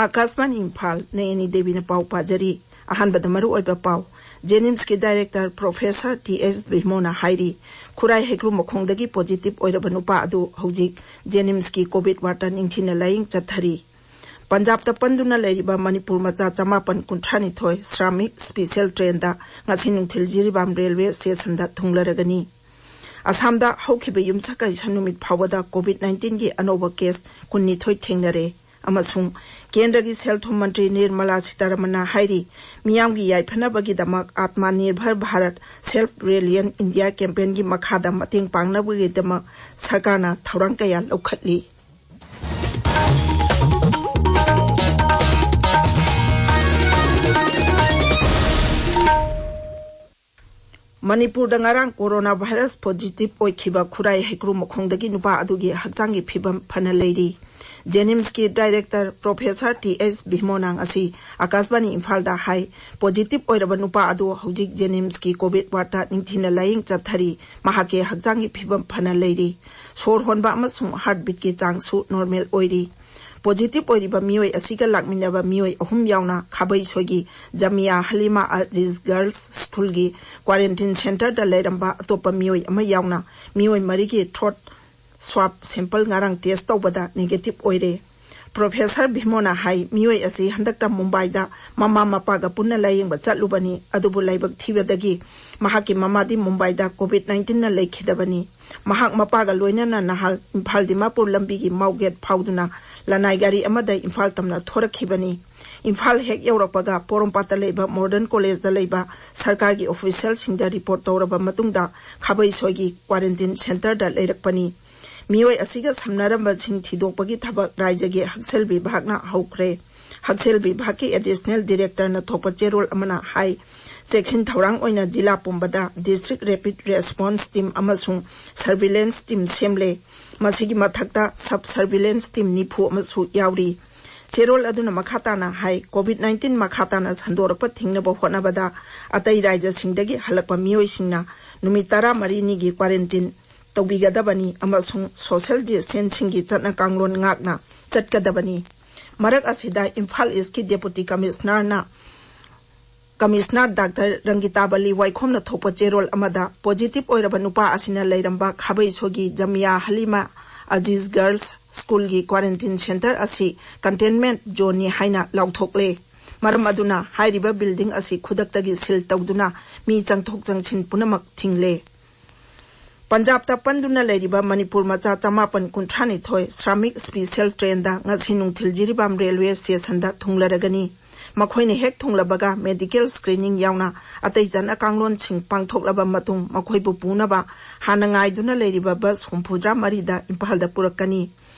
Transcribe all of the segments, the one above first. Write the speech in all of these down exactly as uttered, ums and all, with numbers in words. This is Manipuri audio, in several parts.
ꯑꯥꯀꯥꯁꯕꯥꯅꯤ ꯏꯝꯐꯥꯜ, ꯅꯌꯅꯤ ꯗꯦꯕꯤꯅ ꯄꯥꯎ ꯄꯥꯖꯔꯤ꯫ ꯑꯍꯥꯟꯕꯗ ꯃꯔꯨꯑꯣꯏꯕ ꯄꯥꯎ꯫ JNIMSꯀꯤ director professor T S ꯕꯤꯃꯣꯅ ꯍꯥꯏꯔꯤ, ꯈꯨꯔꯥꯏ ꯍꯩꯀ꯭ꯔꯨ ꯃꯈꯣꯡꯗꯒꯤ positive ꯑꯣꯏꯔꯕ ꯅꯨꯄꯥ ꯑꯗꯨ ꯍꯧꯖꯤꯛ JNIMSꯀꯤ COVID wardꯇ ꯅꯤꯡꯊꯤꯅ ꯂꯥꯌꯦꯡ ꯆꯠꯊꯔꯤ꯫ ꯄꯟꯖꯥꯕꯇ ꯄꯟꯗꯨꯅ ꯂꯩꯔꯤꯕ ꯃꯅꯤꯄꯨꯔ ꯃꯆꯥ ꯆꯃꯥꯄꯟ ꯀꯨꯟꯊ꯭ꯔꯥ ꯅꯤꯊꯣꯏ ꯁ꯭ꯔꯥꯃꯤꯛ special trainꯗ ꯉꯁꯤ ꯅꯨꯡꯊꯤꯜ ꯖꯤꯔꯤꯕꯥꯝ railway stationꯗ ꯊꯨꯡꯂꯔꯒꯅꯤ꯫ ꯑꯁꯥꯝꯗ ꯍꯧꯈꯤꯕ ꯌꯨꯝꯁꯀꯩꯁ ꯅꯨꯃꯤꯠ ꯐꯥꯎꯕꯗ COVID nineteenꯒꯤ ꯑꯅꯧꯕ case ꯀꯨꯟꯅꯤꯊꯣꯏ ꯊꯦꯡꯅꯔꯦ꯫ ꯑꯃꯁꯨꯡ ꯀꯦꯟꯗ꯭ꯔꯒꯤ ꯁꯦꯜ ꯊꯨꯝ ꯃꯟꯇ꯭ꯔꯤ ꯅꯤꯔꯃꯂꯥ ꯁꯤꯇꯥꯔꯥꯃꯟꯅ ꯍꯥꯏꯔꯤ, ꯃꯤꯌꯥꯝꯒꯤ ꯌꯥꯏꯐꯅꯕꯒꯤꯗꯃꯛ Atmanirbhar Bharat Self Reliant India campaignꯒꯤ ꯃꯈꯥꯗ ꯃꯇꯦꯡ ꯄꯥꯡꯅꯕꯒꯤꯗꯃꯛ ꯁꯔꯀꯥꯔꯅ ꯊꯧꯔꯥꯡ ꯀꯌꯥ ꯂꯧꯈꯠꯂꯤ꯫ ꯃꯅꯤꯄꯨꯔꯗ ꯉꯔꯥꯡ coronavirus positive ꯑꯣꯏꯈꯤꯕ ꯈꯨꯔꯥꯏ ꯍꯩꯀ꯭ꯔꯨ ꯃꯈꯣꯡꯗꯒꯤ ꯅꯨꯄꯥ ꯑꯗꯨꯒꯤ ꯍꯛꯆꯥꯡꯒꯤ ꯐꯤꯕꯝ ꯐꯅ ꯂꯩꯔꯤ꯫ JNIMSꯀꯤ director professor T S ꯕꯤꯃꯣꯅ ꯉꯁꯤ ꯑꯥꯀꯥꯁꯕꯥꯅꯤ ꯏꯝꯐꯥꯜꯗ ꯍꯥꯏ, positive ꯑꯣꯏꯔꯕ ꯅꯨꯄꯥ ꯑꯗꯨ ꯍꯧꯖꯤꯛ JNIMSꯀꯤ COVID wardꯇ ꯅꯤꯡꯊꯤꯅ ꯂꯥꯌꯦꯡ ꯆꯠꯊꯔꯤ꯫ ꯃꯍꯥꯛꯀꯤ ꯍꯛꯆꯥꯡꯒꯤ ꯐꯤꯕꯝ ꯐꯅ ꯂꯩꯔꯤ꯫ ꯁꯣꯔ ꯍꯣꯟꯕ ꯑꯃꯁꯨꯡ heartbeatꯀꯤ ꯆꯥꯡꯁꯨ normal ꯑꯣꯏꯔꯤ꯫ Positive ꯑꯣꯏꯔꯤꯕ ꯃꯤꯑꯣꯏ ꯑꯁꯤꯒ ꯂꯥꯛꯃꯤꯟꯅꯕ ꯃꯤꯑꯣꯏ ꯑꯍꯨꯝ ꯌꯥꯎꯅ ꯈꯥꯕꯩꯁꯣꯏꯒꯤ ꯖꯃꯤꯌꯥ ꯍꯂꯤꯃꯥ ꯑꯖꯤꯖ Girls Schoolꯒꯤ quarantine centreꯗ ꯂꯩꯔꯝꯕ ꯑꯇꯣꯞꯄ ꯃꯤꯑꯣꯏ ꯑꯃ ꯌꯥꯎꯅ ꯃꯤꯑꯣꯏ ꯃꯔꯤꯒꯤ throat swab sample ꯉꯔꯥꯡ test ꯇꯧꯕꯗ negative ꯑꯣꯏꯔꯦ꯫ Professor ꯕꯤꯃꯣꯅ ꯍꯥꯏ, ꯃꯤꯑꯣꯏ ꯑꯁꯤ ꯍꯟꯗꯛꯇ ꯃꯨꯝꯕꯥꯏꯗ ꯃꯃꯥ ꯃꯄꯥꯒ ꯄꯨꯟꯅ ꯂꯥꯌꯦꯡꯕ ꯆꯠꯂꯨꯕꯅꯤ, ꯑꯗꯨꯕꯨ ꯂꯥꯏꯕꯛ ꯊꯤꯕꯗꯒꯤ ꯃꯍꯥꯛꯀꯤ ꯃꯃꯥꯗꯤ ꯃꯨꯝꯕꯥꯏꯗ COVID nineteenꯅ ꯂꯩꯈꯤꯗꯕꯅꯤ꯫ ꯃꯍꯥꯛ ꯃꯄꯥꯒ ꯂꯣꯏꯅꯅ ꯅꯍꯥꯜ ꯏꯝꯐꯥꯜ ꯗꯤꯃꯥꯄꯨꯔ ꯂꯝꯕꯤꯒꯤ ꯃꯥꯎꯒꯦꯠ ꯐꯥꯎꯗꯨꯅ ꯂꯅꯥꯏ ꯒꯥꯔꯤ ꯑꯃꯗ ꯏꯝꯐꯥꯜ ꯇꯝꯅ ꯊꯣꯔꯛꯈꯤꯕꯅꯤ꯫ ꯏꯝꯐꯥꯜ ꯍꯦꯛ ꯌꯧꯔꯛꯄꯒ ꯄꯣꯔꯣꯝꯄꯥꯠꯇ ꯂꯩꯕ Modern Collegeꯗ ꯂꯩꯕ ꯁꯔꯀꯥꯔꯒꯤ officialꯁꯤꯡꯗ report ꯇꯧꯔꯕ ꯃꯇꯨꯡꯗ ꯈꯥꯕꯩꯁꯣꯏꯒꯤ quarantine centreꯗ ꯂꯩꯔꯛꯄꯅꯤ꯫ ꯃꯤꯑꯣꯏ ꯑꯁꯤꯒ ꯁꯝꯅꯔꯝꯕꯁꯤꯡ ꯊꯤꯗꯣꯛꯄꯒꯤ ꯊꯕꯛ ꯔꯥꯖ꯭ꯌꯒꯤ ꯍꯛꯁꯦꯜ ꯕꯤꯚꯥꯒꯅ ꯍꯧꯈ꯭ꯔꯦ꯫ ꯍꯛꯁꯦꯜ ꯕꯤꯚꯥꯒꯀꯤ additional directorꯅ ꯊꯣꯛꯄ ꯆꯦꯔꯣꯜ ꯑꯃꯅ ꯍꯥꯏ, ꯆꯦꯛꯁꯤꯟ ꯊꯧꯔꯥꯡ ꯑꯣꯏꯅ ꯖꯤꯂꯥ ꯄꯨꯝꯕꯗ district rapid response team ꯑꯃꯁꯨꯡ surveillance team ꯁꯦꯝꯂꯦ꯫ ꯃꯁꯤꯒꯤ ꯃꯊꯛꯇ sub surveillance team ꯅꯤꯐꯨ ꯑꯃꯁꯨ ꯌꯥꯎꯔꯤ꯫ ꯆꯦꯔꯣꯜ ꯑꯗꯨꯅ ꯃꯈꯥ ꯇꯥꯅ ꯍꯥꯏ, COVID nineteen ꯃꯈꯥ ꯇꯥꯅ ꯁꯟꯗꯣꯔꯛꯄ ꯊꯤꯡꯅꯕ ꯍꯣꯠꯅꯕꯗ ꯑꯇꯩ ꯔꯥꯖ꯭ꯌꯁꯤꯡꯗꯒꯤ ꯍꯜꯂꯛꯄ ꯃꯤꯑꯣꯏꯁꯤꯡꯅ ꯅꯨꯃꯤꯠ ꯇꯔꯥꯃꯔꯤꯅꯤꯒꯤ quarantine ꯇꯧꯕꯤꯒꯗꯕꯅꯤ ꯑꯃꯁꯨꯡ social distancingꯒꯤ ꯆꯠꯅ ꯀꯥꯡꯂꯣꯟ ꯉꯥꯛꯅ ꯆꯠꯀꯗꯕꯅꯤ꯫ ꯃꯔꯛ ꯑꯁꯤꯗ ꯏꯝꯐꯥꯜ ꯏꯁꯀꯤ ꯗꯦꯄꯨꯇꯤ ꯀꯃꯤꯁꯅꯔꯅ ꯀꯃꯤꯁꯅꯔ ꯗꯥꯛꯇꯔ ꯔꯪꯒꯤꯇꯥꯕꯂꯤ ꯋꯥꯏꯈꯣꯝꯅ ꯊꯣꯛꯄ ꯆꯦꯔꯣꯜ ꯑꯃꯗ ꯄꯣꯖꯤꯇꯤꯚ ꯑꯣꯏꯔꯕ ꯅꯨꯄꯥ ꯑꯁꯤꯅ ꯂꯩꯔꯝꯕ ꯈꯥꯕꯩꯁꯣꯒꯤ ꯖꯃꯤꯌꯥ ꯍꯂꯤꯃꯥ ꯑꯖꯤꯖ ꯒꯔꯜꯁ ꯁ꯭ꯀꯨꯜꯒꯤ ꯀ꯭ꯋꯥꯔꯦꯟꯇꯤꯟ ꯁꯦꯟꯇꯔ ꯑꯁꯤ ꯀꯟꯇꯦꯟꯃꯦꯟꯠ ꯖꯣꯟꯅꯤ ꯍꯥꯏꯅ ꯂꯥꯎꯊꯣꯛꯂꯦ꯫ ꯃꯔꯝ ꯑꯗꯨꯅ ꯍꯥꯏꯔꯤꯕ ꯕꯤꯜꯗꯤꯡ ꯑꯁꯤ ꯈꯨꯗꯛꯇꯒꯤ ꯁꯤꯜ ꯇꯧꯗꯨꯅ ꯃꯤ ꯆꯪꯊꯣꯛ ꯆꯪꯁꯤꯟ ꯄꯨꯝꯅꯃꯛ ꯊꯤꯡꯂꯦ꯫ ꯄꯟꯖꯥꯕꯇ ꯄꯟꯗꯨꯅ ꯂꯩꯔꯤꯕ ꯃꯅꯤꯄꯨꯔ ꯃꯆꯥ ꯆꯃꯥꯄꯟ ꯀꯨꯟꯊ꯭ꯔꯥ ꯅꯤꯊꯣꯏ ꯁ꯭ꯔꯥꯃꯤꯛ ꯁ꯭ꯄꯤꯁꯦꯜ ꯇ꯭ꯔꯦꯟꯗ ꯉꯁꯤ ꯅꯨꯡꯊꯤꯜ ꯖꯤꯔꯤꯕꯥꯝ ꯔꯦꯜꯋꯦ ꯁ꯭ꯇꯦꯁꯟꯗ ꯊꯨꯡꯂꯔꯒꯅꯤ꯫ ꯃꯈꯣꯏꯅ ꯍꯦꯛ ꯊꯨꯡꯂꯕꯒ ꯃꯦꯗꯤꯀꯦꯜ ꯁ꯭ꯀ꯭ꯔꯤꯅꯤꯡ ꯌꯥꯎꯅ ꯑꯇꯩ ꯆꯠꯅ ꯀꯥꯡꯂꯣꯟꯁꯤꯡ ꯄꯥꯡꯊꯣꯛꯂꯕ ꯃꯇꯨꯡ ꯃꯈꯣꯏꯕꯨ ꯄꯨꯅꯕ ꯍꯥꯟꯅ ꯉꯥꯏꯗꯨꯅ ꯂꯩꯔꯤꯕ ꯕꯁ ꯍꯨꯝꯐꯨꯇꯔꯥ ꯃꯔꯤꯗ ꯏꯝꯐꯥꯜꯗ ꯄꯨꯔꯛꯀꯅꯤ꯫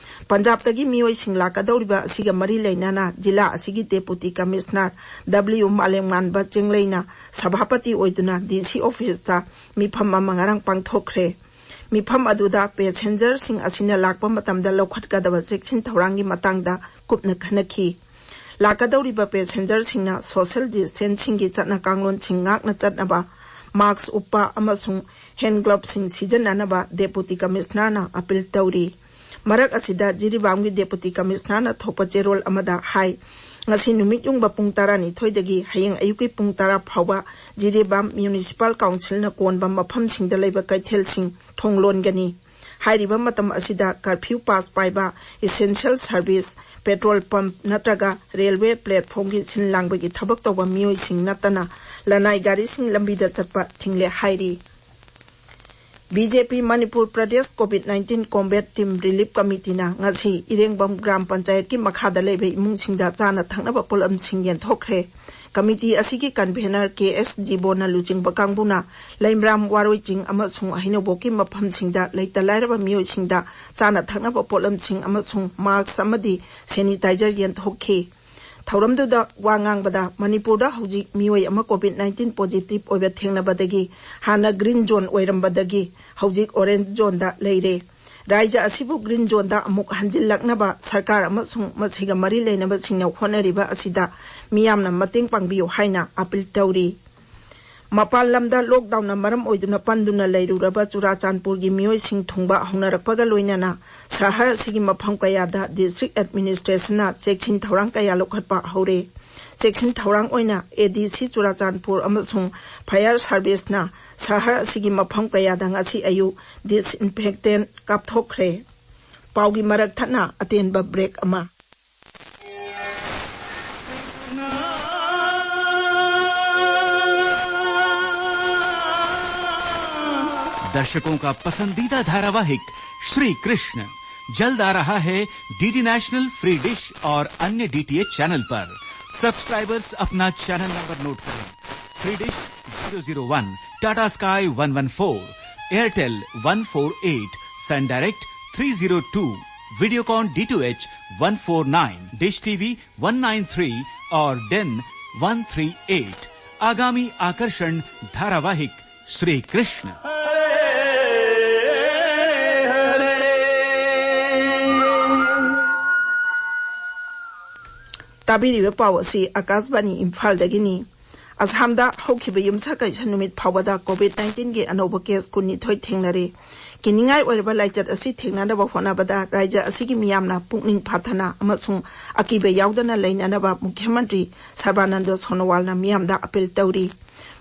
ꯄꯟꯖꯥꯕꯇꯒꯤ ꯃꯤꯑꯣꯏꯁꯤꯡ ꯂꯥꯛꯀꯗꯧꯔꯤꯕ ꯑꯁꯤꯒ ꯃꯔꯤ ꯂꯩꯅꯅ ꯖꯤꯂꯥ ꯑꯁꯤꯒꯤ ꯗꯦꯄꯨꯇꯤ ꯀꯃꯤꯁꯅꯔ ꯗꯕ꯭ꯂꯤꯎ ꯃꯥꯂꯦꯝꯉꯥꯟꯕ ꯆꯦꯡꯂꯩꯅ ꯁꯚꯥꯄꯇꯤ ꯑꯣꯏꯗꯨꯅ ꯗꯤ ꯁꯤ ꯑꯣꯐꯤꯁꯇ ꯃꯤꯐꯝ ꯑꯃ ꯉꯔꯥꯡ ꯄꯥꯡꯊꯣꯛꯈ꯭ꯔꯦ꯫ ꯃꯤꯐꯝ ꯑꯗꯨꯗ ꯄꯦꯁꯦꯟꯖꯔꯁꯤꯡ ꯑꯁꯤꯅ ꯂꯥꯛꯄ ꯃꯇꯝꯗ ꯂꯧꯈꯠꯀꯗꯕ ꯆꯦꯛꯁꯤꯟ ꯊꯧꯔꯥꯡꯒꯤ ꯃꯇꯥꯡꯗ ꯀꯨꯞꯅ ꯈꯟꯅꯈꯤ꯫ ꯂꯥꯛꯀꯗꯧꯔꯤꯕ ꯄꯦꯁꯦꯟꯖꯔꯁꯤꯡꯅ ꯁꯣꯁꯦꯜ ꯗꯤꯁꯇꯦꯟꯁꯤꯡꯒꯤ ꯆꯠꯅ ꯀꯥꯡꯂꯣꯟꯁꯤꯡ ꯉꯥꯛꯅ ꯆꯠꯅꯕ, ꯃꯥꯛꯁ ꯎꯞꯄ ꯑꯃꯁꯨꯡ ꯍꯦꯟ ꯒ꯭ꯂꯣꯚꯁꯤꯡ ꯁꯤꯖꯤꯟꯅꯅꯕ ꯗꯦꯄꯨꯇꯤ ꯀꯃꯤꯁꯅꯔꯅ ꯑꯄꯤꯜ ꯇꯧꯔꯤ꯫ ꯃꯔꯛ ꯑꯁꯤꯗ ꯖꯤꯔꯤꯕꯥꯝꯒꯤ ꯗꯦꯄꯨꯇꯤ ꯀꯃꯤꯁꯅꯔꯅ ꯊꯣꯛꯄ ꯆꯦꯔꯣꯜ ꯑꯃꯗ ꯍꯥꯏ, ꯉꯁꯤ ꯅꯨꯃꯤꯠ ꯌꯨꯡꯕ ꯄꯨꯡ ꯇꯔꯥꯅꯤꯊꯣꯏꯗꯒꯤ ꯍꯌꯦꯡ ꯑꯌꯨꯛꯀꯤ ꯄꯨꯡ ꯇꯔꯥ ꯐꯥꯎꯕ ꯖꯤꯔꯤꯕꯥꯝ ꯃ꯭ꯌꯨꯅꯤꯁꯤꯄꯥꯜ ꯀꯥꯎꯟꯁꯤꯜꯅ ꯀꯣꯟꯕ ꯃꯐꯝꯁꯤꯡꯗ ꯂꯩꯕ ꯀꯩꯊꯦꯜꯁꯤꯡ ꯊꯣꯡ ꯂꯣꯟꯒꯅꯤ꯫ ꯍꯥꯏꯔꯤꯕ ꯃꯇꯝ ꯑꯁꯤꯗ ꯀꯔꯐ꯭ꯌꯨ ꯄꯥꯁ ꯄꯥꯏꯕ, ꯏꯁꯦꯟꯁꯤꯌꯦꯜ ꯁꯔꯚꯤꯁ, ꯄꯦꯇ꯭ꯔꯣꯜ ꯄꯝꯞ ꯅꯠꯇ꯭ꯔꯒ ꯔꯦꯜꯋꯦ ꯄ꯭ꯂꯦꯠꯐꯣꯝꯒꯤ ꯁꯤꯟ ꯂꯥꯡꯕꯒꯤ ꯊꯕꯛ ꯇꯧꯕ ꯃꯤꯑꯣꯏꯁꯤꯡ ꯅꯠꯇꯅ ꯂꯅꯥꯏ ꯒꯥꯔꯤꯁꯤꯡ ꯂꯝꯕꯤꯗ ꯆꯠꯄ ꯊꯤꯡꯂꯦ ꯍꯥꯏꯔꯤ꯫ B J P Manipur Pradesh covid nineteen combat team relief ꯀꯃꯤꯇꯤꯅ ꯉꯁꯤ ꯏꯔꯦꯡꯕꯝ ꯒ꯭ꯔꯥꯝ ꯄꯟꯆꯥꯌꯠꯀꯤ ꯃꯈꯥꯗ ꯂꯩꯕ ꯏꯃꯨꯡꯁꯤꯡꯗ ꯆꯥꯅ ꯊꯛꯅꯕ ꯄꯣꯠꯂꯝꯁꯤꯡ ꯌꯦꯟꯊꯣꯛꯈ꯭ꯔꯦ꯫ ꯀꯃꯤꯇꯤ ꯑꯁꯤꯒꯤ ꯀꯟꯚꯦꯅꯔ ꯀꯦ ꯑꯦꯁ ꯖꯤꯕꯣꯟꯅ ꯂꯨꯆꯤꯡꯕ ꯀꯥꯡꯕꯨꯅ ꯂꯩꯃꯔꯥꯝ, ꯋꯥꯔꯣꯏ ꯆꯤꯡ ꯑꯃꯁꯨꯡ ꯍꯩꯅꯧꯕꯣꯛꯀꯤ ꯃꯐꯝꯁꯤꯡꯗ ꯂꯩꯇ ꯂꯥꯏꯔꯕ ꯃꯤꯑꯣꯏꯁꯤꯡꯗ ꯆꯥꯅ ꯊꯛꯅꯕ ꯄꯣꯠꯂꯝꯁꯤꯡ ꯑꯃꯁꯨꯡ ꯃꯥꯛꯁ ꯑꯃꯗꯤ ꯁꯦꯅꯤꯇꯥꯏꯖꯔ ꯌꯦꯟꯊꯣꯛꯈꯤ꯫ ꯊꯧꯔꯝꯗꯨꯗ ꯋꯥ ꯉꯥꯡꯕꯗ ꯃꯅꯤꯄꯨꯔꯗ ꯍꯧꯖꯤꯛ ꯃꯤꯑꯣꯏ ꯑꯃ ꯀꯣꯚꯤꯗ ꯅꯥꯏꯟꯇꯤꯟ ꯄꯣꯖꯤꯇꯤꯚ ꯑꯣꯏꯕ ꯊꯦꯡꯅꯕꯗꯒꯤ ꯍꯥꯟꯅ ꯒ꯭ꯔꯤꯟ ꯖꯣꯟ ꯑꯣꯏꯔꯝꯕꯗꯒꯤ ꯍꯧꯖꯤꯛ ꯑꯣꯔꯦꯟꯖ ꯖꯣꯟꯗ ꯂꯩꯔꯦ꯫ ꯔꯥꯖ꯭ꯌ ꯑꯁꯤꯕꯨ ꯒ꯭ꯔꯤꯟ ꯖꯣꯟꯗ ꯑꯃꯨꯛ ꯍꯟꯖꯤꯜꯂꯛꯅꯕ ꯁꯔꯀꯥꯔ ꯑꯃꯁꯨꯡ ꯃꯁꯤꯒ ꯃꯔꯤ ꯂꯩꯅꯕꯁꯤꯡꯅ ꯍꯣꯠꯅꯔꯤꯕ ꯑꯁꯤꯗ ꯃꯤꯌꯥꯝꯅ ꯃꯇꯦꯡ ꯄꯥꯡꯕꯤꯌꯨ ꯍꯥꯏꯅ ꯑꯄꯤꯜ ꯇꯧꯔꯤ꯫ ꯃꯄꯥꯟ ꯂꯝꯗ ꯂꯣꯛꯗꯥꯎꯟꯅ ꯃꯔꯝ ꯑꯣꯏꯗꯨꯅ ꯄꯟꯗꯨꯅ ꯂꯩꯔꯨꯔꯕ ꯆꯨꯔꯥꯆꯥꯟꯄꯨꯔꯒꯤ ꯃꯤꯑꯣꯏꯁꯤꯡ ꯊꯨꯡꯕ ꯍꯧꯅꯔꯛꯄꯒ ꯂꯣꯏꯅꯅ ꯁꯍꯔ ꯑꯁꯤꯒꯤ ꯃꯐꯝ ꯀꯌꯥꯗ ꯗꯤꯁꯇ꯭ꯔꯤꯛ ꯑꯦꯗꯃꯤꯅꯤꯁꯇ꯭ꯔꯦꯁꯟꯅ ꯆꯦꯛꯁꯤꯟ ꯊꯧꯔꯥꯡ ꯀꯌꯥ ꯂꯧꯈꯠꯄ ꯍꯧꯔꯦ꯫ ꯆꯦꯛꯁꯤꯟ ꯊꯧꯔꯥꯡ ꯑꯣꯏꯅ ꯑꯦ ꯗꯤ ꯁꯤ ꯆꯨꯔꯥꯆꯥꯟꯄꯨꯔ ꯑꯃꯁꯨꯡ ꯐꯥꯌꯔ ꯁꯥꯔꯚꯤꯁꯅ ꯁꯍꯔ ꯑꯁꯤꯒꯤ ꯃꯐꯝ ꯀꯌꯥꯗ ꯉꯁꯤ ꯑꯌꯨꯛ ꯗꯤꯁꯏꯟꯐꯦꯛꯇꯦꯟ ꯀꯥꯞꯊꯣꯛꯈ꯭ꯔꯦ꯫ ꯄꯥꯎꯒꯤ ꯃꯔꯛ ꯊꯠꯅ ꯑꯇꯦꯟꯕ ꯕ꯭ꯔꯦꯛ ꯑꯃ꯫ दर्शकों का पसंदीदा धारावाहिक श्री कृष्ण जल्द आ रहा है डीडी नेशनल, फ्री डिश और अन्य डीटीएच चैनल पर। सब्सक्राइबर्स, अपना चैनल नंबर नोट करें। Free Dish zero zero one, Tata Sky one one four, Airtel one four eight, Sun Direct three zero two, Videocon DTH one four nine, Dish TV one nine three और डेन वन थ्री एट। आगामी आकर्षण धारावाहिक श्री कृष्ण। ꯇꯥꯕꯤꯔꯤꯕ ꯄꯥꯎ ꯑꯁꯤ ꯑꯀꯥꯁꯕꯥꯅꯤ ꯏꯝꯐꯥꯜꯗꯒꯤꯅꯤ꯫ ꯑꯁꯥꯝꯗ ꯍꯧꯈꯤꯕ ꯌꯨꯝꯁꯀꯩꯁ ꯅꯨꯃꯤꯠ ꯐꯥꯎꯕꯗ ꯀꯣꯚꯤꯗ ꯅꯥꯏꯟꯇꯤꯟꯒꯤ ꯑꯅꯧꯕ ꯀꯦꯁ ꯀꯨꯟꯅꯤꯊꯣꯏ ꯊꯦꯡꯅꯔꯦ꯫ ꯀꯤꯅꯤꯡꯉꯥꯏ ꯑꯣꯏꯔꯕ ꯂꯥꯏꯆꯠ ꯑꯁꯤ ꯊꯦꯡꯅꯅꯕ ꯍꯣꯠꯅꯕꯗ ꯔꯥꯖ꯭ꯌ ꯑꯁꯤꯒꯤ ꯃꯤꯌꯥꯝꯅ ꯄꯨꯛꯅꯤꯡ ꯐꯥꯊꯅ ꯑꯃꯁꯨꯡ ꯑꯀꯤꯕ ꯌꯥꯎꯗꯅ ꯂꯩꯅꯅꯕ ꯃꯨꯈ꯭ꯌ ꯃꯟꯇ꯭ꯔꯤ ꯁꯔꯕꯥꯅꯟꯗ ꯁꯣꯅꯣꯋꯥꯜꯅ ꯃꯤꯌꯥꯝꯗ ꯑꯄꯤꯜ ꯇꯧꯔꯤ꯫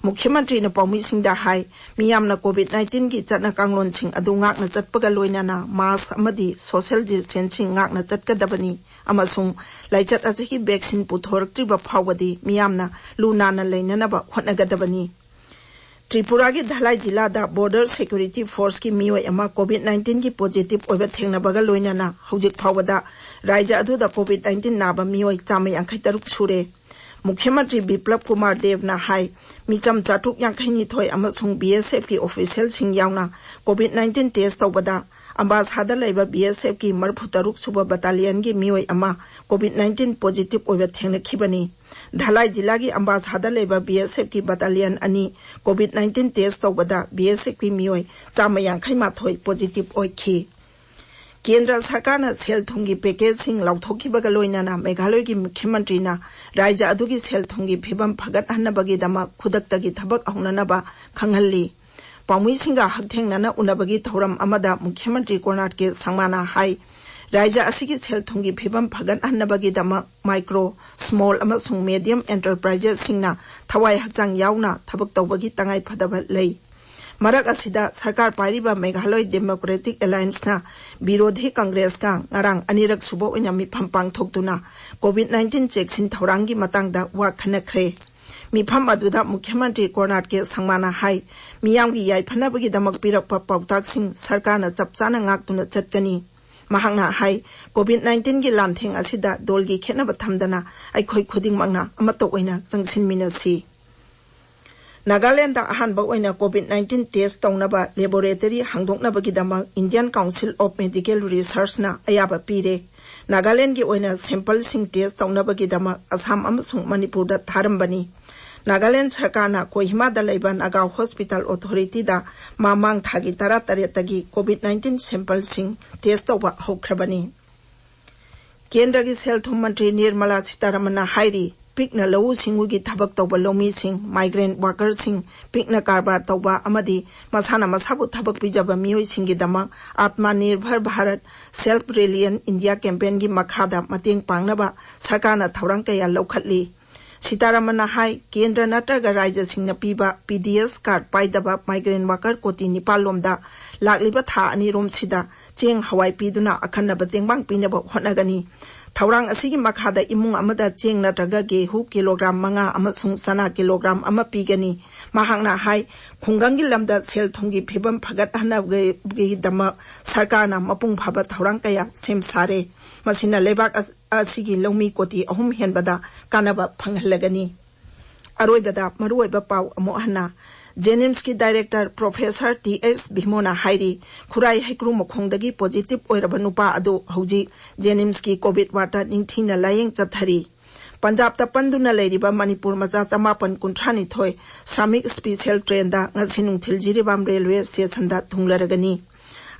ꯃꯨꯈ꯭ꯌ ꯃꯟꯇ꯭ꯔꯤꯅ ꯄꯥꯎꯃꯤꯁꯤꯡꯗ ꯍꯥꯏ, ꯃꯤꯌꯥꯝꯅ ꯀꯣꯚꯤꯗ ꯅꯥꯏꯟꯇꯤꯟꯒꯤ ꯆꯠꯅ ꯀꯥꯡꯂꯣꯟꯁꯤꯡ ꯑꯗꯨ ꯉꯥꯛꯅ ꯆꯠꯄꯒ ꯂꯣꯏꯅꯅ ꯃꯥꯁꯛ ꯑꯃꯗꯤ ꯁꯣꯁꯤꯌꯦꯜ ꯗꯤꯁꯇꯦꯟꯁꯤꯡ ꯉꯥꯛꯅ ꯆꯠꯀꯗꯕꯅꯤ ꯑꯃꯁꯨꯡ ꯂꯥꯏꯆꯠ ꯑꯁꯤꯒꯤ ꯚꯦꯛꯁꯤꯟ ꯄꯨꯊꯣꯔꯛꯇ꯭ꯔꯤꯕ ꯐꯥꯎꯕꯗꯤ ꯃꯤꯌꯥꯝꯅ ꯂꯨ ꯅꯥꯟꯅ ꯂꯩꯅꯅꯕ ꯍꯣꯠꯅꯒꯗꯕꯅꯤ꯫ ꯇ꯭ꯔꯤꯄꯨꯔꯥꯒꯤ ꯙꯂꯥꯏ ꯖꯤꯂꯥꯗ ꯕꯣꯔꯗꯔ ꯁꯦꯀ꯭ꯌꯨꯔꯤꯇꯤ ꯐꯣꯔꯁꯀꯤ ꯃꯤꯑꯣꯏ ꯑꯃ ꯀꯣꯚꯤꯗ ꯅꯥꯏꯟꯇꯤꯟꯒꯤ ꯄꯣꯖꯤꯇꯤꯚ ꯑꯣꯏꯕ ꯊꯦꯡꯅꯕꯒ ꯂꯣꯏꯅꯅ ꯍꯧꯖꯤꯛ ꯐꯥꯎꯕꯗ ꯔꯥꯖ꯭ꯌ ꯑꯗꯨꯗ ꯀꯣꯚꯤꯗ ꯅꯥꯏꯟꯇꯤꯟ ꯅꯥꯕ ꯃꯤꯑꯣꯏ ꯆꯥꯝꯃ ꯌꯥꯡꯈꯩ ꯇꯔꯨꯛ ꯁꯨꯔꯦ꯫ ꯃꯨꯈ꯭ꯌ ꯃꯟꯇ꯭ꯔꯤ ꯕꯤꯄ꯭ꯂꯕ ꯀꯨꯃꯥꯔ ꯗꯦꯕꯅ ꯍꯥꯏ, ꯃꯤꯆꯝ ꯆꯥꯇ꯭ꯔꯨꯛ ꯌꯥꯡꯈꯩ ꯅꯤꯊꯣꯏ ꯑꯃꯁꯨꯡ ꯕꯤ ꯑꯦꯁ ꯑꯦꯐꯀꯤ ꯑꯣꯐꯤꯁꯤꯌꯦꯜꯁꯤꯡ ꯌꯥꯎꯅ ꯀꯣꯚꯤꯗ ꯅꯥꯏꯟꯇꯤꯟ ꯇꯦꯁ ꯇꯧꯕꯗ ꯑꯝꯕꯥꯁꯥꯗ ꯂꯩꯕ ꯕꯤ ꯑꯦꯁ ꯑꯦꯐꯀꯤ ꯃꯔꯤꯐꯨ ꯇꯔꯨꯛ ꯁꯨꯕ ꯕꯇꯥꯂꯤꯌꯟꯒꯤ ꯃꯤꯑꯣꯏ ꯑꯃ ꯀꯣꯚꯤꯗ ꯅꯥꯏꯟꯇꯤꯟ ꯄꯣꯖꯤꯇꯤꯚ ꯑꯣꯏꯕ ꯊꯦꯡꯅꯈꯤꯕꯅꯤ꯫ ꯙꯂꯥꯏ ꯖꯤꯂꯥꯒꯤ ꯑꯝꯕꯥꯁꯥꯗ ꯂꯩꯕ ꯕꯤ ꯑꯦꯁ ꯑꯦꯐꯀꯤ ꯕꯇꯥꯂꯤꯌꯟ ꯑꯅꯤ ꯀꯣꯚꯤꯗ ꯅꯥꯏꯟꯇꯤꯟ ꯇꯦꯁ ꯇꯧꯕꯗ ꯕꯤ ꯑꯦꯁ ꯑꯦꯐꯀꯤ ꯃꯤꯑꯣꯏ ꯆꯥꯝꯃ ꯌꯥꯡꯈꯩ ꯃꯥꯊꯣꯏ ꯄꯣꯖꯤꯇꯤꯚ ꯑꯣꯏꯈꯤ꯫ ꯀꯦꯟꯗ꯭ꯔ ꯁꯔꯀꯥꯔꯅ ꯁꯦꯜ ꯊꯨꯝꯒꯤ ꯄꯦꯀꯦꯖꯁꯤꯡ ꯂꯥꯎꯊꯣꯛꯈꯤꯕꯒ ꯂꯣꯏꯅꯅ ꯃꯦꯘꯥꯂꯌꯒꯤ ꯃꯨꯈ꯭ꯌ ꯃꯟꯇ꯭ꯔꯤꯅ ꯔꯥꯖ꯭ꯌ ꯑꯗꯨꯒꯤ ꯁꯦꯜ ꯊꯨꯝꯒꯤ ꯐꯤꯕꯝ ꯐꯒꯠꯍꯟꯅꯕꯒꯤꯗꯃꯛ ꯈꯨꯗꯛꯇꯒꯤ ꯊꯕꯛ ꯍꯧꯅꯅꯕ ꯈꯪꯍꯜꯂꯤ꯫ ꯄꯥꯎꯃꯤꯁꯤꯡꯒ ꯍꯛꯊꯦꯡꯅꯅ ꯎꯅꯕꯒꯤ ꯊꯧꯔꯝ ꯑꯃꯗ ꯃꯨꯈ꯭ꯌ ꯃꯟꯇ꯭ꯔꯤ ꯀꯣꯔꯅꯥꯠ ꯀꯦ ꯁꯪꯃꯥꯅ ꯍꯥꯏ, ꯔꯥꯖ꯭ꯌ ꯑꯁꯤꯒꯤ ꯁꯦꯜ ꯊꯨꯝꯒꯤ ꯐꯤꯕꯝ ꯐꯒꯠꯍꯟꯅꯕꯒꯤꯗꯃꯛ ꯃꯥꯏꯀ꯭ꯔꯣ, ꯁ꯭ꯃꯣꯜ ꯑꯃꯁꯨꯡ ꯃꯦꯗꯤꯌꯝ ꯑꯦꯟꯇꯔꯄ꯭ꯔꯥꯏꯖꯦꯁꯁꯤꯡꯅ ꯊꯋꯥꯏ ꯍꯛꯆꯥꯡ ꯌꯥꯎꯅ ꯊꯕꯛ ꯇꯧꯕꯒꯤ ꯇꯉꯥꯏꯐꯗꯕ ꯂꯩ꯫ ꯃꯔꯛ ꯑꯁꯤꯗ ꯁꯔꯀꯥꯔ ꯄꯥꯏꯔꯤꯕ ꯃꯦꯘꯥꯂꯣꯏ ꯗꯦꯃꯣꯀ꯭ꯔꯦꯇꯤꯛ ꯑꯦꯂꯥꯏꯟꯁꯅ ꯕꯤꯔꯣꯙꯤ ꯀꯪꯒ꯭ꯔꯦꯁꯀ ꯉꯔꯥꯡ ꯑꯅꯤꯔꯛ ꯁꯨꯕ ꯑꯣꯏꯅ ꯃꯤꯐꯝ ꯄꯥꯡꯊꯣꯛꯇꯨꯅ ꯀꯣꯚꯤꯗ ꯅꯥꯏꯟꯇꯤꯟ ꯆꯦꯛꯁꯤꯟ ꯊꯧꯔꯥꯡꯒꯤ ꯃꯇꯥꯡꯗ ꯋꯥ ꯈꯟꯅꯈ꯭ꯔꯦ꯫ ꯃꯤꯐꯝ ꯑꯗꯨꯗ ꯃꯨꯈ꯭ꯌ ꯃꯟꯇ꯭ꯔꯤ ꯀꯣꯔꯅꯥꯠ ꯀꯦ ꯁꯪꯃꯥꯅ ꯍꯥꯏ, ꯃꯤꯌꯥꯝꯒꯤ ꯌꯥꯏꯐꯅꯕꯒꯤꯗꯃꯛ ꯄꯤꯔꯛꯄ ꯄꯥꯎꯇꯥꯛꯁꯤꯡ ꯁꯔꯀꯥꯔꯅ ꯆꯞ ꯆꯥꯅ ꯉꯥꯛꯇꯨꯅ ꯆꯠꯀꯅꯤ꯫ ꯃꯍꯥꯛꯅ ꯍꯥꯏ, ꯀꯣꯚꯤꯗ ꯅꯥꯏꯟꯇꯤꯟꯒꯤ ꯂꯥꯟꯊꯦꯡ ꯑꯁꯤꯗ ꯗꯣꯜꯒꯤ ꯈꯦꯠꯅꯕ ꯊꯝꯗꯅ ꯑꯩꯈꯣꯏ ꯈꯨꯗꯤꯡꯃꯛꯅ ꯑꯃꯠꯇ ꯑꯣꯏꯅ ꯆꯪꯁꯤꯟꯃꯤꯟꯅꯁꯤ꯫ ꯅꯥꯒꯥꯂꯦꯟꯗ ꯑꯍꯥꯟꯕ ꯑꯣꯏꯅ ꯀꯣꯚꯤꯗ ꯅꯥꯏꯟꯇꯤꯟ ꯇꯦꯁ ꯇꯧꯅꯕ ꯂꯦꯕꯣꯔꯦꯇꯔꯤ ꯍꯥꯡꯗꯣꯛꯅꯕꯒꯤꯗꯃꯛ ꯏꯟꯗꯤꯌꯟ ꯀꯥꯎꯟꯁꯤꯜ ꯑꯣꯐ ꯃꯦꯗꯤꯀꯦꯜ ꯔꯤꯁꯔꯁꯅ ꯑꯌꯥꯕ ꯄꯤꯔꯦ꯫ ꯅꯥꯒꯥꯂꯦꯟꯗꯒꯤ ꯑꯣꯏꯅ ꯁꯦꯝꯄꯜꯁꯤꯡ ꯇꯦꯁ ꯇꯧꯅꯕꯒꯤꯗꯃꯛ ꯑꯁꯥꯝ ꯑꯃꯁꯨꯡ ꯃꯅꯤꯄꯨꯔꯗ ꯊꯥꯔꯝꯕꯅꯤ꯫ ꯅꯥꯒꯥꯂꯦꯟꯗ ꯁꯔꯀꯥꯔꯅ ꯀꯣꯍꯤꯃꯥꯗ ꯂꯩꯕ ꯅꯥꯒꯥ ꯍꯣꯁꯄꯤꯇꯥꯜ ꯑꯣꯊꯣꯔꯤꯇꯤꯗ ꯃꯃꯥꯡ ꯊꯥꯒꯤ ꯇꯔꯥꯇꯔꯦꯠꯇꯒꯤ ꯀꯣꯚꯤꯗ ꯅꯥꯏꯟꯇꯤꯟ ꯁꯦꯝꯄꯜꯁꯤꯡ ꯇꯦꯁ ꯇꯧꯕ ꯍꯧꯈ꯭ꯔꯕꯅꯤ꯫ ꯀꯦꯟꯗ꯭ꯔꯒꯤ ꯁꯦꯜ ꯊꯨꯝ ꯃꯟꯇ꯭ꯔꯤ ꯅꯤꯔꯃꯂꯥ ꯁꯤꯇꯥꯔꯥꯃꯟꯅ ꯍꯥꯏꯔꯤ, ꯄꯤꯛꯅ ꯂꯧꯎ ꯁꯤꯡꯎꯒꯤ ꯊꯕꯛ ꯇꯧꯕ ꯂꯧꯃꯤꯁꯤꯡ, ꯃꯥꯏꯒ꯭ꯔꯦꯟ ꯋꯥꯔꯀꯔꯁꯤꯡ, ꯄꯤꯛꯅ ꯀꯔꯕꯥꯔ ꯇꯧꯕ ꯑꯃꯗꯤ ꯃꯁꯥꯅ ꯃꯁꯥꯕꯨ ꯊꯕꯛ ꯄꯤꯖꯕ ꯃꯤꯑꯣꯏꯁꯤꯡꯒꯤꯗꯃꯛ ꯑꯥꯠꯃꯥ ꯅꯤꯔꯚꯔ ꯚꯥꯔꯠ ꯁꯦꯜꯐ ꯔꯤꯂꯤꯌꯟ ꯏꯟꯗꯤꯌꯥ ꯀꯦꯝꯄꯦꯟꯒꯤ ꯃꯈꯥꯗ ꯃꯇꯦꯡ ꯄꯥꯡꯅꯕ ꯁꯔꯀꯥꯔꯅ ꯊꯧꯔꯥꯡ ꯀꯌꯥ ꯂꯧꯈꯠꯂꯤ꯫ ꯁꯤꯇꯥꯔꯥꯃꯟꯅ ꯍꯥꯏ, ꯀꯦꯟꯗ꯭ꯔ ꯅꯠꯇ꯭ꯔꯒ ꯔꯥꯖ꯭ꯌꯁꯤꯡꯅ ꯄꯤꯕ ꯄꯤ ꯗꯤ ꯑꯦꯁ ꯀꯥꯔꯗ ꯄꯥꯏꯗꯕ ꯃꯥꯏꯒ꯭ꯔꯦꯟ ꯋꯥꯔꯀꯔ ꯀꯣꯇꯤ ꯅꯤꯄꯥꯜ ꯂꯣꯝꯗ ꯂꯥꯛꯂꯤꯕ ꯊꯥ ꯑꯅꯤꯔꯣꯝꯁꯤꯗ ꯆꯦꯡ ꯍꯋꯥꯏ ꯄꯤꯗꯨꯅ ꯑꯈꯟꯅꯕ ꯇꯦꯡꯕꯥꯡ ꯄꯤꯅꯕ ꯍꯣꯠꯅꯒꯅꯤ꯫ ꯊꯧꯔꯥꯡ ꯑꯁꯤꯒꯤ ꯃꯈꯥꯗ ꯏꯃꯨꯡ ꯑꯃꯗ ꯆꯦꯡ ꯅꯠꯇ꯭ꯔꯒ ꯒꯦꯍꯨ ꯀꯤꯂꯣꯒ꯭ꯔꯥꯝ ꯃꯉꯥ ꯑꯃꯁꯨꯡ ꯆꯅꯥ ꯀꯤꯂꯣꯒ꯭ꯔꯥꯝ ꯑꯃ ꯄꯤꯒꯅꯤ꯫ ꯃꯍꯥꯛꯅ ꯍꯥꯏ, ꯈꯨꯡꯒꯪꯒꯤ ꯂꯝꯗ ꯁꯦꯜ ꯊꯨꯝꯒꯤ ꯐꯤꯕꯝ ꯐꯒꯠꯍꯟꯅꯕꯒꯤꯗꯃꯛ ꯁꯔꯀꯥꯔꯅ ꯃꯄꯨꯡ ꯐꯥꯕ ꯊꯧꯔꯥꯡ ꯀꯌꯥ ꯁꯦꯝ ꯁꯥꯔꯦ꯫ ꯃꯁꯤꯅ ꯂꯩꯕꯥꯛ ꯑꯁ-, ꯑꯁꯤꯒꯤ ꯂꯧꯃꯤ ꯀꯣꯇꯤ ꯑꯍꯨꯝ ꯍꯦꯟꯕꯗ ꯀꯥꯟꯅꯕ ꯐꯪꯍꯜꯂꯒꯅꯤ꯫ ꯑꯔꯣꯏꯕꯗ ꯃꯔꯨꯑꯣꯏꯕ ꯄꯥꯎ ꯑꯃꯨꯛ ꯍꯟꯅ꯫ ꯖꯦꯅꯤꯝꯁꯀꯤ ꯗꯥꯏꯔꯦꯛꯇꯔ ꯄ꯭ꯔꯣꯐꯦꯁꯔ ꯇꯤ ꯑꯦꯁ ꯚꯤꯃꯣꯅ ꯍꯥꯏꯔꯤ, ꯈꯨꯔꯥꯏ ꯍꯩꯀ꯭ꯔꯨ ꯃꯈꯣꯡꯗꯒꯤ ꯄꯣꯖꯤꯇꯤꯚ ꯑꯣꯏꯔꯕ ꯅꯨꯄꯥ ꯑꯗꯨ ꯍꯧꯖꯤꯛ ꯖꯦꯅꯤꯝꯁꯀꯤ ꯀꯣꯚꯤꯗ ꯋꯥꯔꯗꯇ ꯅꯤꯡꯊꯤꯅ ꯂꯥꯌꯦꯡ ꯆꯠꯊꯔꯤ꯫ ꯄꯟꯖꯥꯕꯇ ꯄꯟꯗꯨꯅ ꯂꯩꯔꯤꯕ ꯃꯅꯤꯄꯨꯔ ꯃꯆꯥ ꯆꯃꯥꯄꯟ ꯀꯨꯟꯊ꯭ꯔꯥ ꯅꯤꯊꯣꯏ ꯁ꯭ꯔꯥꯃꯤꯛ ꯁ꯭ꯄꯤꯁꯦꯜ ꯇ꯭ꯔꯦꯟꯗ ꯉꯁꯤ ꯅꯨꯡꯊꯤꯜ ꯖꯤꯔꯤꯕꯥꯝ ꯔꯦꯜꯋꯦ ꯁ꯭ꯇꯦꯁꯟꯗ ꯊꯨꯡꯂꯔꯒꯅꯤ꯫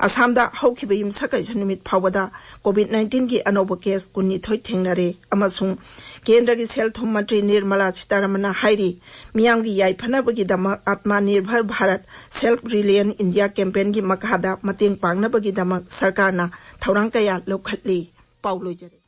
ꯑꯁꯥꯝꯗ ꯍꯧꯈꯤꯕ ꯌꯨꯝꯁꯀꯩꯁ ꯅꯨꯃꯤꯠ ꯐꯥꯎꯕꯗ COVID nineteen ꯒꯤ ꯑꯅꯧꯕ case ꯀꯨꯟꯅꯤꯊꯣꯏ ꯊꯦꯡꯅꯔꯦ ꯑꯃꯁꯨꯡ ꯀꯦꯟꯗ꯭ꯔꯒꯤ ꯁꯦꯜ ꯊꯨꯝ ꯃꯟꯇ꯭ꯔꯤ ꯅꯤꯔꯃꯂꯥ ꯁꯤꯇꯥꯔꯥꯃꯟꯅ ꯍꯥꯏꯔꯤ, ꯃꯤꯌꯥꯝꯒꯤ ꯌꯥꯏꯐꯅꯕꯒꯤꯗꯃꯛ ꯑꯥꯠꯃꯥ Nirbhar Bharat Self Reliant India campaignꯒꯤ ꯃꯈꯥꯗ ꯃꯇꯦꯡ ꯄꯥꯡꯅꯕꯒꯤꯗꯃꯛ ꯁꯔꯀꯥꯔꯅ ꯊꯧꯔꯥꯡ ꯀꯌꯥ ꯂꯧꯈꯠꯂꯤ꯫ ꯄꯥꯎ ꯂꯣꯏꯖꯔꯦ꯫